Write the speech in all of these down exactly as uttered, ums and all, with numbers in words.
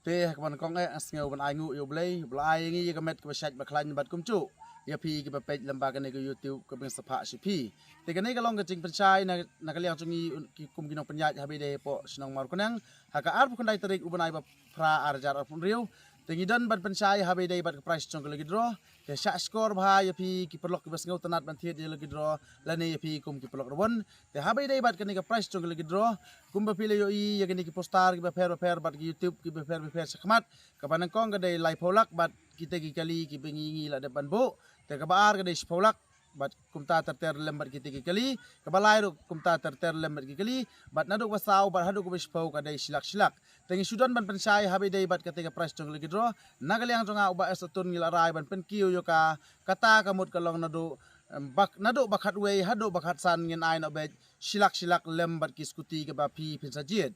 Te ha kaba nyngkong eh nga sngew ban ai nguh ïa U Blei, U Blei ai ïa ngi ïa ka met kaba shait ba khlaiñ bad kumjuh ïa phi kiba peit lyngba kane ka YouTube kaba ngi sa phah sha phi. Te kane ka long ka jingpynshai na, na ka liang jong ngi un-, ki kum ki nongpynïaid haba ïadei hapoh shnong Mawryngkneng ha ka arphew khyndai tarik u bnai ba phra ar hajar arphew hynriew. Te ngi don ban pynshai haba ïadei bad ka prize jong ka lucky draw. Te shah shkor bha ïa phi ki paralok kiba sngewtynnat ban thied ïa ka lucky draw lane ïa phi kum ki paralok rawon. Te haba ïadei bad kane ka prize jong ka lucky draw, kumba phi la ïohi ïa kine ki poster kiba pher ba pher bad ki YouTube kiba pher ba pher shakhmat. Kaba nyngkong ka dei laiphew lak bad kita ki kali kiba ngi, ngi la dep ban buh. Te kaba ar ka dei shiphew lak bad kumta ter ter lem bad kita ki kali. Kaba lai ruh kumta ter ter lem bad ki kali. Bad naduh kaba saw bad haduh kaba shiphew ka dei shi lak shi lak. Te ngi shu don ban pynshai haba ïadei bad kata ka prize jong ka lucky draw. Na ka liang jong nga u Bah Esatun ngi la rai ban pynkiew ïa ka, kata ka mut ka long naduh, em, bak, naduh ba khatwei haduh ba khatsan ngin ai noh beit shi lak shi lak lem bad ki scooty kaba phi phin sa jied.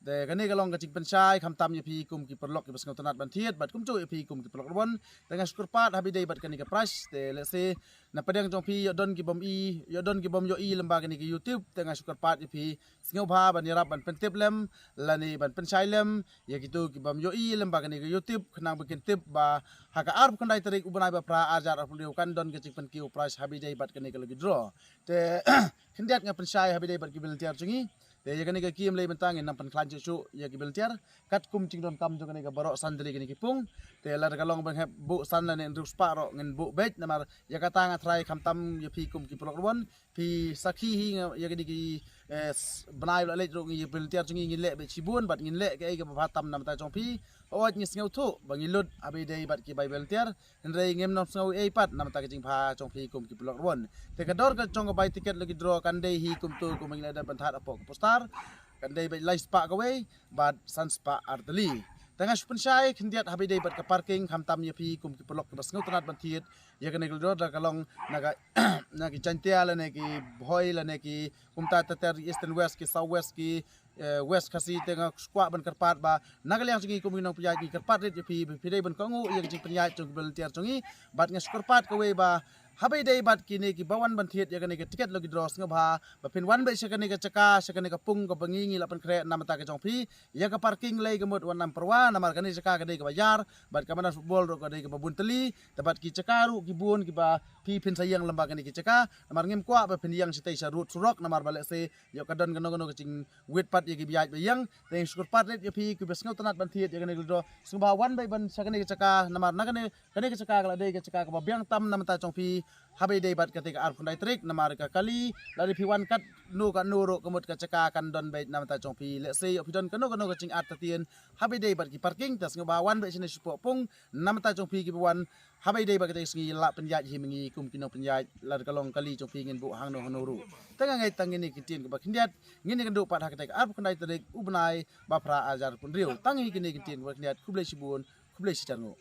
Te kane ka long ka jingpynshai khamtam ïa phi kum ki paralok kiba sngewtynnat ban thied bad kumjuh ïa phi kum ki paralok rawon. Te nga shu kyrpad haba ïadei bad kane ka prize, te lehse na pdeng jong phi ïoh don ki bym i, ïoh don ki bym ïohi lyngba kane ka YouTube, te nga shu kyrpad ïa phi sngewbha ban ïarap ban pyntip lem lane ban pynshai lem ïa kito ki bym ïohi lyngba kane ka YouTube, khnang ba kin tip ba ha ka arphew khyndai tarik u bnai ba phra ar hajar arphew hynriew kan don ka jingpynkiew prize haba ïadei bad kane ka lucky draw. Te khyndiat nga pynshai haba ïadei bad ki volunteer jong ngi. Te ïa kane ka kiem lei mynta ngin nang pynkhlaiñ shuh shuh ïa ki volunteer katkum jingdonkam jong kane ka baroh san tylli kine ki pung. Te lada ka long ba ngin hap buh san lane hynriew spah ruh ngin buh beit, namar ïa kata nga tharai khamtam ïa phi kum ki paralok rawon phi sakhi hi nga ïa kine ki, eh, s-, bnai ba la leit ruh ngi volunteer jong ngi ngin leh beit shibun bad ngin leh kaei kaba bha tam na bynta jong phi. Hooid ngi sngewthuh ba ngi lut haba ïadei bad ki bai volunteer, hynrei ngim nang sngew ei pat na bynta ka jingbha jong phi kum ki paralok rawon. Te ka dor ka jong ka bai tiket lucky draw kan dei hi kumto kumba ngi la dep ban thad hapoh ka poster. Kan dei beit lai spah kawei bad san spah ar tylli. Te nga shu pynshai khyndiat haba ïadei bad ka parking khamtam ïa phi kum ki paralok kiba sngewtynnat ban thied ïa kane ka lucky draw, da ka long na ka, na ki Jaintia lane ki Bhoi lane ki kumta ter ter, East and West, ki South West, ki, eh, West Khasi. Te nga shu kwah ban kyrpad ba na ka liang jong ngi kum ki nongpynïaid ngi kyrpad rit ïa phi ba phi dei ban kohnguh ïa ka jingpynïaid jong ki volunteer jong ngi. Bad nga shu kyrpad kawei ba haba ïadei bad kine kiba wan ban thied ïa kane ka tiket lucky draw sngewbha ba phin wan beit sha kane ka jaka, sha kane ka pung kaba ngi, ngi la pynkhreh na bynta ka jong phi. Ïa ka parking lei ka mut wat nang pyrwa, namar kane ka jaka ka dei kaba ïar bad ka madan football ruh ka dei kaba bun tylli. Te bad ki jaka ruh ki bun kiba phi phin sa ïeng lyngba kane ki jaka, namar ngim kwah ba phin ïeng shatei sha road surok, namar ba lehse ïoh ka don kano kano ka jingwit pat ïa kiba ïaid ba ïeng. Te nga shu kyrpad rit ïa phi kiba sngewtynnat ban thied ïa kane ka lucky draw sngewbha wan beit ban sha kane ka jaka, namar na kane, kane ka jaka ka la dei ka jaka kaba biang tam na bynta jong phi haba ïadei bad kata ka arphew khyndai tarik, namar ka kali lada phi wan katno katno ruh ka mut ka jaka kan don beit na bynta jong phi. Lehse ïoh phi don kano kano ka jingartatien haba ïadei bad ki parking, te sngewbha wan beit shane shapoh pung na bynta jong phi kiba wan haba ïadei bad kata ka sngi lah pynïaid hi ma ngi kum ki nongpynïaid, lada ka long kali jong phi ngin buh hangno hangno ruh. Te nga ngeit tang kine ki ktien kiba khyndiat ngin ïakynduh pat ha kata ka arphew khyndai tarik u bnai ba phra ar hajar arphew hynriew. Tang hi kine ki ktien kiba khyndiat, khublei shibun, khublei shihajar nguh.